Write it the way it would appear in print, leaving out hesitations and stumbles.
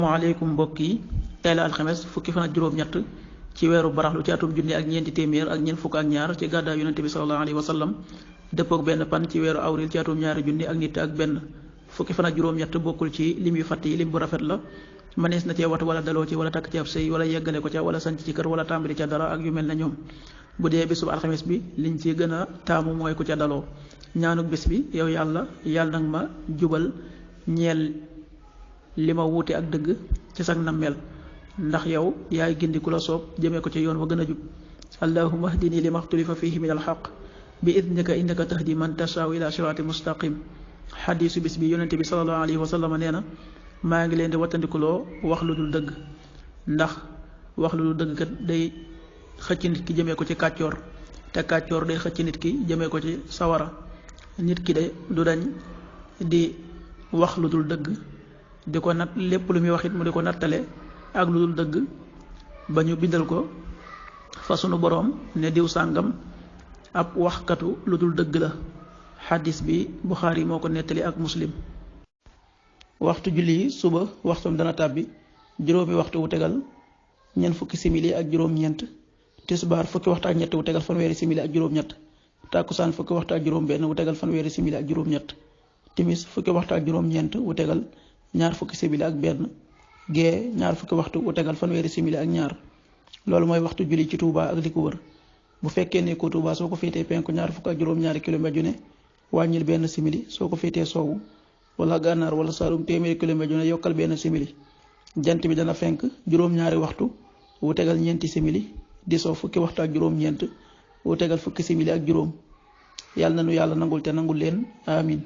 asalaamaaleykum mbokk yi tey la alxames fukki fan ak juróom-ñett ci weeru baraxlu ci atum junni ak ñeenti téeméer ak ñeent fukk ak ñaar ci gàddaay yonente bi sallallahu alayhi wa sallam dëppook benn pan ci weeru awril ci atum ñaari junni ak nit ak benn fukki fan ak juróom-ñett bokkul ci lim yu fàtt yi lim bu rafet la mënees na cee wat wala daloo ci wala takk ci ab sëy wala yeggale ko ca wala sanc ci kër wala tàmbali ca dara ak yu mel na ñoom bu dee bisub alxames bi liñ ci gën a taamu mooy ku ca daloo ñaanuk bés bi yow yàlla nag ma jubal ñeel li ma wuute ak dëgg ci sag nammeel ndax yow yaay gindi ku la soob jëmee ko ci yoon wa gën a jub allahumma hdini lima xtulifa fihi min alxaq bi idnika innaka tahdi man tashaau ila siraati mustaqim xadiisu bis bi yonente bi sallallahu alayhi wa sallam nee na maa ngi leen di wattandikuloo wax lu dul dëgg ndax wax lu dul dëgg kat day xëcc nit ki jëmee ko ci kàccoor te kàccoor day xëcc nit ki jëmee ko ci sawara nit ki de du dañ di wax lu dul dëgg di ko nat lépp lu muy wax it mu di ko nattale ak lu dul dëgg ba ñu bindal ko fa sunu boroom ne diw sàngam ab waxkatu lu dul dëgg la xadis bi Buxaari moo ko nettali ak Muslim. waxtu julli yi suba waxtum dana tàbbi juróomi waxtu wu tegal ñeent fukki simili ak juróom-ñeent tisbaar fukki waxtu ak ñett wu tegal fanweeri simili ak juróom-ñett tàkkusaan fukki waxtu ak juróom-benn wu tegal fanweeri simili ak juróom-ñett timis fukki waxtu ak juróom-ñeent wu tegal ñaar fukki simili ak benn gee ñaar fukki waxtu wu tegal fanweeri simili ak ñaar loolu mooy waxtu julli ci Touba ak li ko wër bu fekkee ne ko Touba soo ko féetee penku ñaar fukk ak juróom-ñaari kilomètre ju ne wàññil benn simili soo ko féetee soowu wala gànnaar wala saalum téeméeri kilomètre ju ne yokkal benn simili jant bi dana fenk juróom-ñaari waxtu wu tegal ñeenti simili di soo fukki waxtu ak juróom-ñeent wu tegal fukki simili ak juróom yàlla na nu yàlla nangul te nangul leen amin